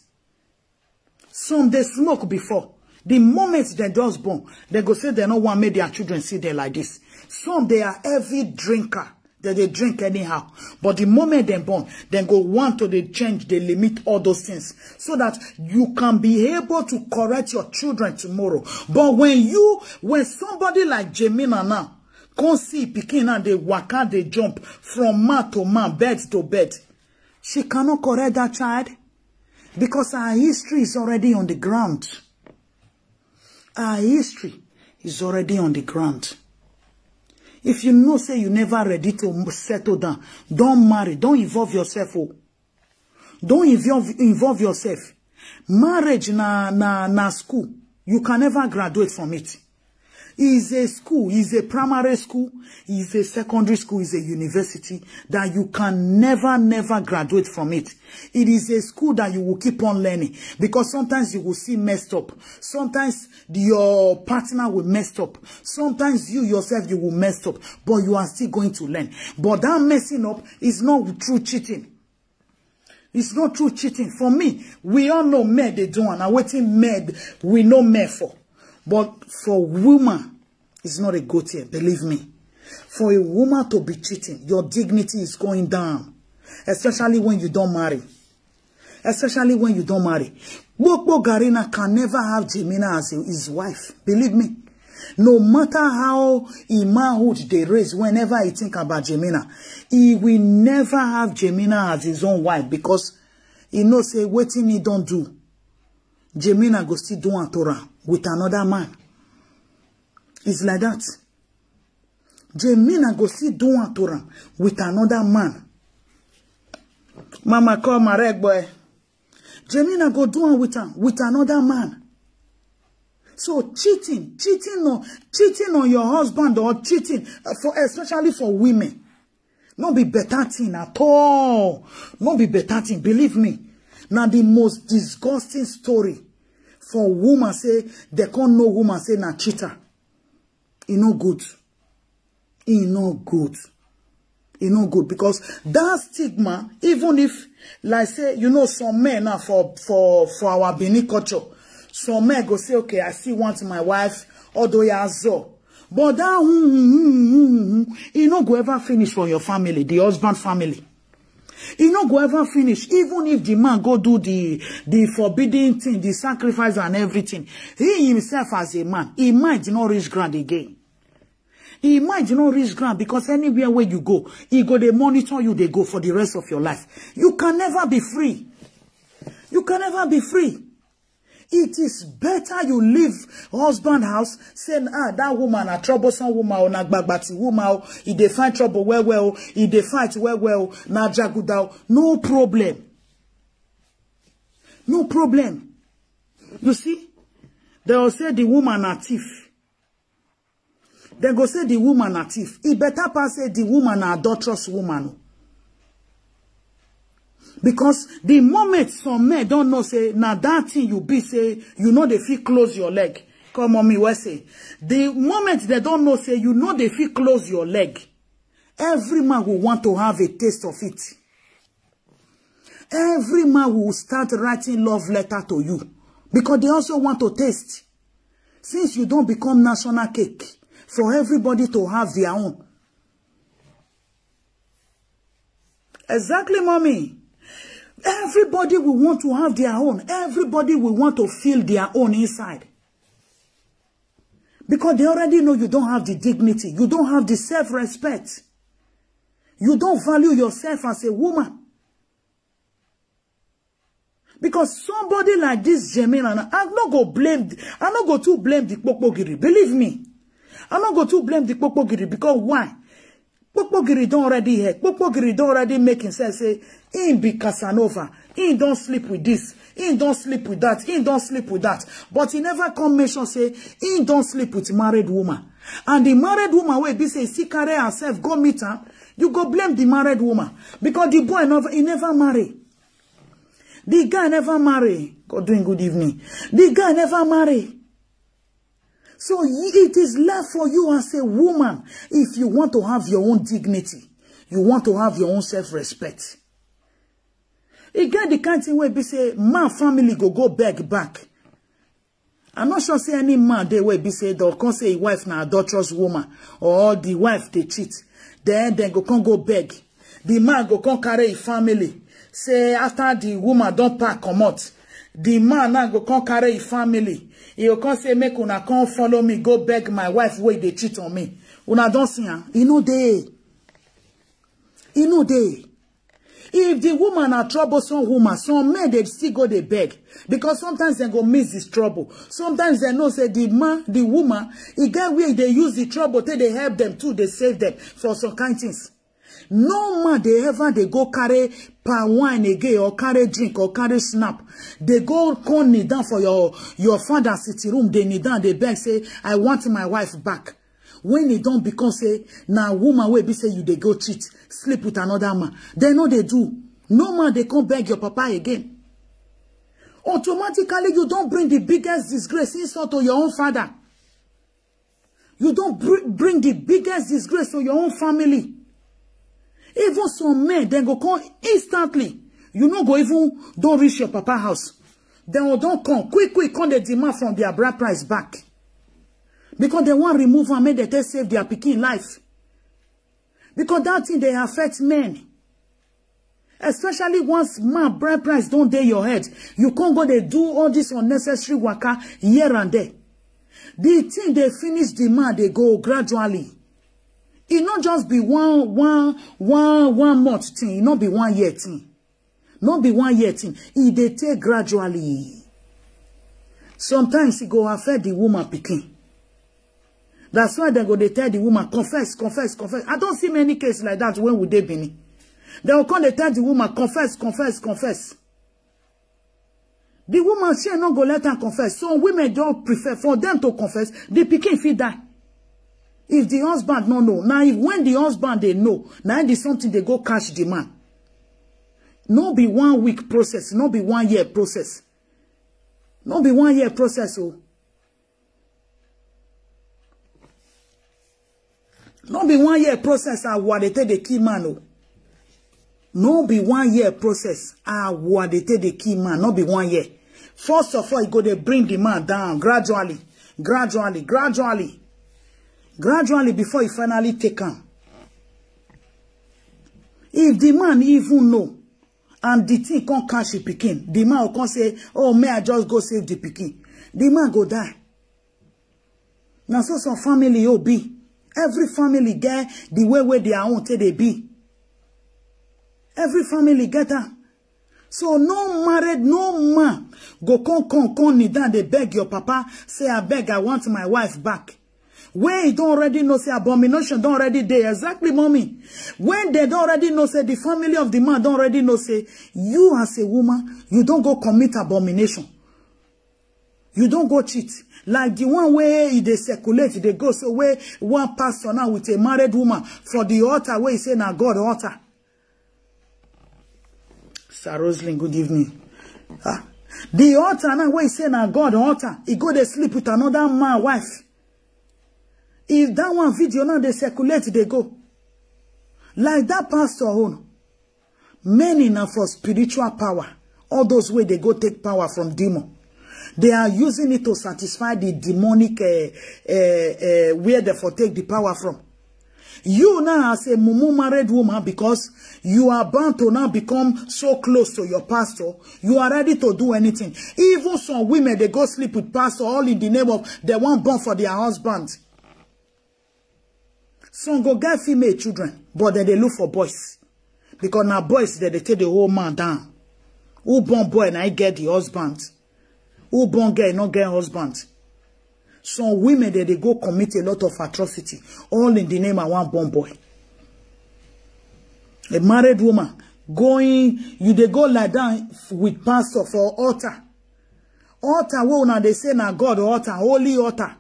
Some they smoke before. The moment they just born, they go say they no want make their children see them like this. Some they are heavy drinker. That they drink anyhow. But the moment they born, then go want to they change, they limit all those things so that you can be able to correct your children tomorrow. But when you, when somebody like Jemina now, come see picking and they waka, they jump from man to man, bed to bed. She cannot correct that child because her history is already on the ground. Her history is already on the ground. If you know say you never ready to settle down, don't marry, don't involve yourself. Oh. Don't involve, involve yourself. Marriage na na na school. You can never graduate from it. Is a school, is a primary school, is a secondary school, is a university that you can never, never graduate from it. It is a school that you will keep on learning because sometimes you will see messed up. Sometimes your partner will messed up. Sometimes you yourself, you will messed up, but you are still going to learn. But that messing up is not true cheating. It's not true cheating. For me, we all know men they do and waiting men we know men for. But for woman, it's not a good thing, believe me. For a woman to be cheating, your dignity is going down. Especially when you don't marry. Especially when you don't marry. Gbogbo Garina can never have Jemina as his wife. Believe me. No matter how he manhood they raise, whenever he think about Jemina, he will never have Jemina as his own wife because he know say waiting he don't do. Jemina go still do am to am with another man. It's like that. Jemina go still do am to am with another man. Mama call my red boy. Jemina go do am with am with another man. So cheating, cheating on, cheating on your husband or cheating, uh, for, especially for women, no be better thing at all. No be better thing. Believe me, now the most disgusting story for woman say they can't know woman say na cheater. E no good. E no good. E no good because that stigma, even if, like say, you know, some men now for for for our Benin culture, some men go say, okay, I still want my wife, although he has so. But that hmm, hmm, hmm, hmm, hmm, e no go ever finish for your family, the husband family. E no go ever finish, even if the man go do the the forbidden thing, the sacrifice and everything. He himself as a man, he might not reach ground again. He might not reach ground because anywhere where you go, he go they monitor you, they go for the rest of your life. You can never be free. You can never be free. It is better you leave husband house, say, ah, that woman, a troublesome woman, or na gbagbati woman, or if they find trouble well, well, if they fight well, well, na jaguda, no problem. No problem. You see, they will say the woman a thief. They go say the woman a thief. It better pass say the woman a adulterous woman. Because the moment some men don't know say, now that thing you be say, you know they feel close your leg. Come on me, we say. The moment they don't know say, you know they feel close your leg. Every man will want to have a taste of it. Every man will start writing love letter to you because they also want to taste. Since you don't become national cake for everybody to have their own. Exactly, mommy. Everybody will want to have their own. Everybody will want to feel their own inside. Because they already know you don't have the dignity. You don't have the self-respect. You don't value yourself as a woman. Because somebody like this, Jamila, I no go blame, I no go too blame the Kpokpogiri. Believe me, I no go too blame the Kpokpogiri because why? Kpokpogiri don't already hear. Kpokpogiri don't already make himself say, he be Casanova. He don't sleep with this. He don't sleep with that. He don't sleep with that. But he never come mention say, he don't sleep with married woman. And the married woman wey be say, she carry herself, go meet her. You go blame the married woman. Because the boy never, he never marry. The guy never marry. God doing good evening. The guy never marry. So y- it is left for you as a woman. If you want to have your own dignity, you want to have your own self-respect. E get the kind thing wey be say man family go go beg back. I'm not sure say any man dey wey be say they'll come say his wife na adulterous woman or the wife they cheat. Then they go come go beg. The man go come carry his family. Say after the woman don't pack comot, the man now go come carry his family. He go come say, make una come follow me, go beg my wife wey they cheat on me. Una don't see her. You know they. You know they. If the woman are troublesome woman, some men they still go they beg because sometimes they go miss this trouble. Sometimes they know say the man, the woman, e get where they use the trouble till they help them too, they save them for some kind things. No man they ever they go carry palm wine again or carry drink or carry snap. They go come kneel down for your your father sitting room. They kneel down, they beg say, I want my wife back. When e don become say na woman wey be say you dey go cheat, sleep with another man, dem no dey do. No man dey come beg your papa again. Automatically you don bring the biggest disgrace, insult to your own father. You don br- bring the biggest disgrace to your own family. Even some men, dem go come instantly. You no go even don reach your papa house. Dem go don come quick quick, come dey demand from their bride price back. Because dem wan remove am, make dem take save their pikin life. Because that thing dey affect men. Especially once man bride price don dey your head, you can't go dey do all this unnecessary waka here and there. The thing dey finish the man dey go gradually. E no just be one one one one month thing, e no be one year thing. No be one year thing. E dey take gradually. Sometimes e go affect the woman pikin. That's why they go dey tell the woman, "Confess, confess, confess." I don't see many cases like that when we dey Benin. They will come dey tell the woman, "Confess, confess, confess." The woman, she no go let her confess. Some women don't prefer for them to confess. The pikin fit die. If the husband no know, now if when the husband they know, now the something they go catch the man. No be one week process, no be one year process. No be one year process, oh. No be one year process, I what they take the key man, oh. No be one year process, I what they take the key man, no be one year. First of all, you go to bring the man down gradually, gradually, gradually, gradually before you finally take him. If the man even know, and the thing can't catch the pikin, the man will come say, "Oh, may I just go save the pikin?" The man go die. Now, so some family, oh, be. Every family get the way where their own take they be. Every family get her. So no married, no man go come, come, come kneel down, they beg your papa, say, "I beg, I want my wife back." Where he don't already know say abomination don't already there. Exactly, mommy. When they don't already know say the family of the man don't already know say you as a woman, you don't go commit abomination. You don't go cheat. Like the one where they circulate, they go so where one pastor now with a married woman for the altar where he say na God altar. Sir Roslyn, good evening. Ah, the altar now where he say na God altar, he go they sleep with another man wife. If that one video now they circulate, they go like that pastor own. Many now for spiritual power. All those way they go take power from demon. They are using it to satisfy the demonic uh, uh, uh, where they for take the power from. You now as a mumu married woman, because you are bound to now become so close to your pastor, you are ready to do anything. Even some women, they go sleep with pastor all in the name of they want born for their husband. Some go get female children, but then they look for boys. Because now boys that they take the whole man down. Who born boy now he get the husband. Who born girl not get husband. Some women that they go commit a lot of atrocity, all in the name of one born boy. A married woman going, you they go lie down with pastor for altar. Altar where now they say na God altar, holy altar.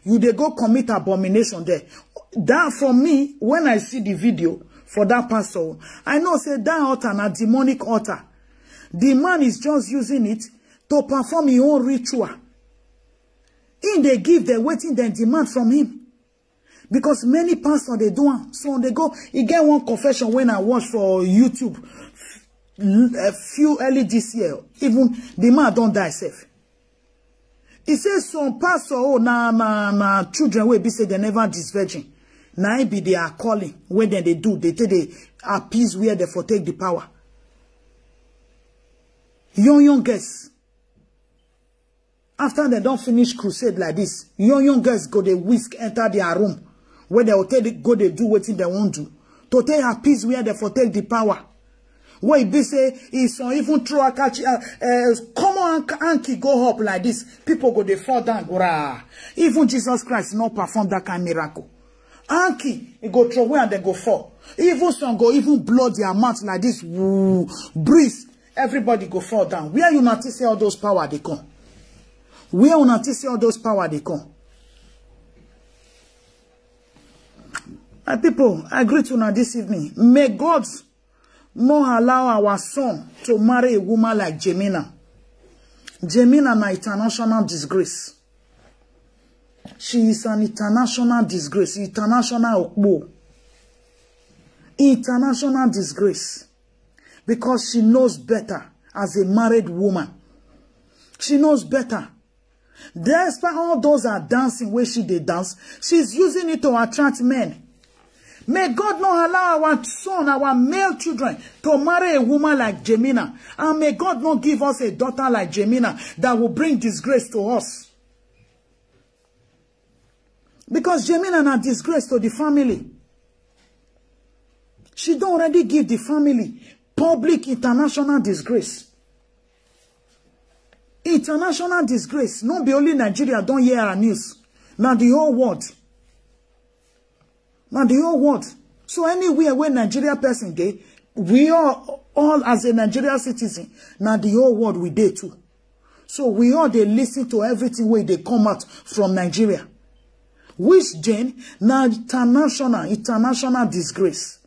You they go commit abomination there. That for me, when I see the video for that pastor, I know say that altar na demonic altar. The man is just using it to perform his own ritual. In they give the waiting then demand from him. Because many pastors they do am. So they go, he get one confession when I watch for YouTube a few early this year. Even the man don't die safe. He says some pastor, oh, na na na children will be say they never disvirgin. Now it be they are calling when then they do, they take they appease where they for take the power. Young young girls. After they don't finish crusade like this, young young girls go they whisk enter their room where they will take go they do waiting they won't do. To take appease where they for take the power. Where it be say is some even throw a catch uh, uh, come on Anki go up like this. People go they fall down. Rah. Even Jesus Christ not perform that kind of miracle. Anki, it go throw away and they go fall. Even some go even blow their mouth like this. Woo, breeze. Everybody go fall down. Where you not see all those power they come? Where you not see all those power they come? My people, I greet you now this evening. May God not allow our son to marry a woman like Jemina. Jemina na international disgrace. She is an international disgrace, international okpo, international disgrace, because she knows better as a married woman. She knows better. Despite all those are dancing where she they dance, she's using it to attract men. May God not allow our son, our male children, to marry a woman like Jemina. And may God not give us a daughter like Jemina that will bring disgrace to us. Because Jemina na disgrace to the family. She don't already give the family public international disgrace. International disgrace. No be only Nigeria don hear our news. Na the whole world. Na the whole world. So anywhere where Nigeria person dey, we all, all as a Nigeria citizen, na the whole world we dey too. So we all dey listen to everything wey dey come out from Nigeria. Which Jane na international, international disgrace.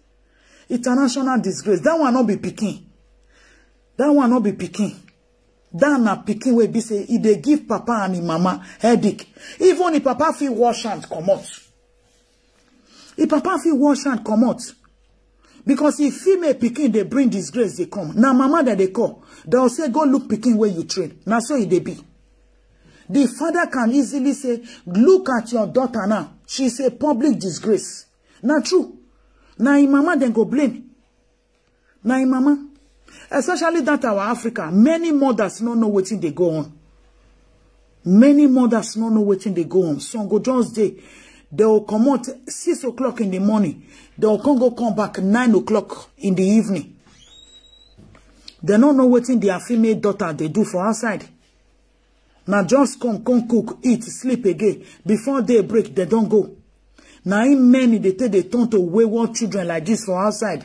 International disgrace. That one no be pikin. That one no be pikin. That na pikin wey be say e dey give papa and im mama headache. Even if papa fit wash hand comot. If papa fit wash hand comot. Because if female pikin dey bring disgrace dey come, na mama dem dey call. Dem go say, "Go look pikin wey you train." Na so e dey be. The father can easily say, "Look at your daughter now. She's a public disgrace." Na true. Na im mama dem go blame. Na im mama. Especially that our Africa, many mothers no know wetin dey go on. Many mothers no know wetin dey go on. Some go just dey, dem go comot six o'clock in the morning, dem go come go come back nine o'clock in the evening. Dem no know wetin their female daughter dey do for outside. Na just come, come cook, eat, sleep again. Before day break, dem don go. Na im many dey take dey turn to wayward children like this for outside.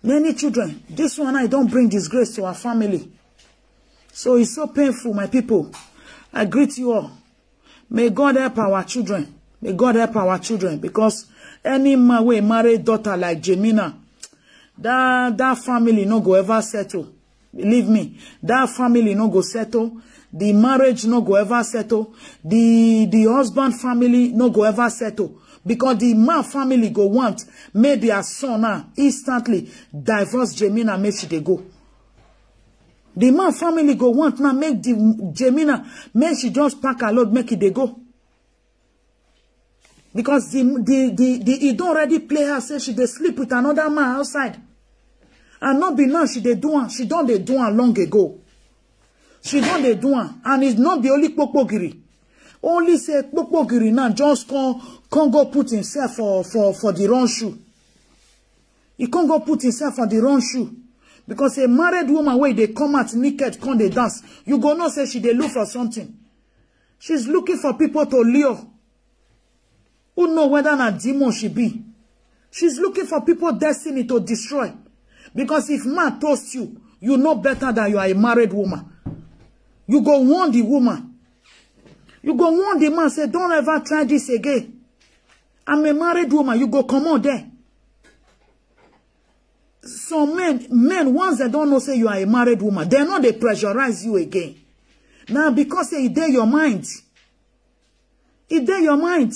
Many children, this one now, e don bring disgrace to our family. So it's so painful, my people. I greet you all. May God help our children. May God help our children, because any man wey marry daughter like Jemina, that, that family no go ever settle. Believe me, that family no go settle. The marriage no go ever settle. The, the husband family no go ever settle. Because the man family go want make their son now instantly divorce Jemina, make she dey go. The man family go want now make the Jemina, make she just pack her load, make e dey go. Because the, the, the, the, e don already play her, say she dey sleep with another man outside. And no be now she dey do am, she don dey do am long ago. She don dey do am, and it's not be only Kpokpogiri. Only say Kpokpogiri now just come, come go put himself for, for, for the wrong shoe. He come go put himself for the wrong shoe. Because a married woman wey dey come out naked, come dey dance, you go know say she dey look for something. She's looking for people to lure. Who know whether na demon she be? She's looking for people destiny to destroy. Because if man toast you, you know better than you are a married woman. You go warn the woman. You go warn the man, say, "Don't ever try this again. I'm a married woman." You go comot there. Some men, men, once dem don know say you are a married woman, dem no dey pressurize you again. Now, because say e dey your mind, e dey your mind.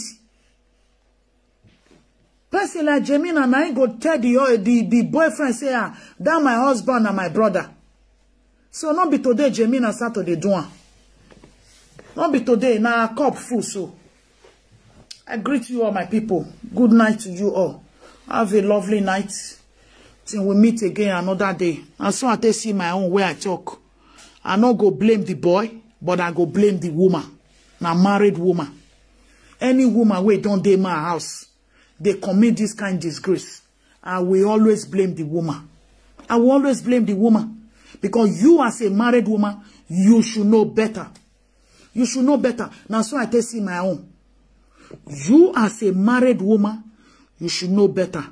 Person like Jemina, na im go tell the, the, the boyfriend say, "Ah, that my husband na my brother." So no be today Jemina start to dey do am. No be today, na her cup full so. I greet you all, my people. Good night to you all. Have a lovely night. Till we meet again another day. And so I take see my own where I talk. I no go blame the boy, but I go blame the woman. Na married woman. Any woman wey don dey my house, dey commit this kind disgrace, I will always blame the woman. I will always blame the woman. Because you, as a married woman, you should know better. You should know better. Na so I take see my own. You, as a married woman, you should know better.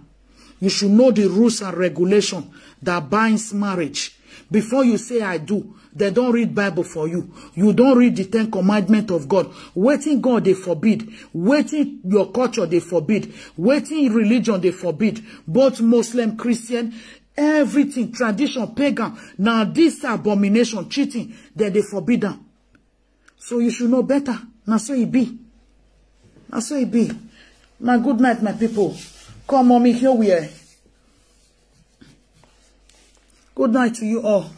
You should know the rules and regulation that binds marriage. Before you say "I do," dem don read Bible for you. You don read the Ten Commandments of God. Wetin God dey forbid, wetin your culture dey forbid, wetin religion dey forbid, both Muslim, Christian, everything, tradition, pagan, na this abomination, cheating, dem dey forbid am. So you should know better. Na so e be. Na so e be. Na good night, my people. Come, mommy, here we are. Good night to you all.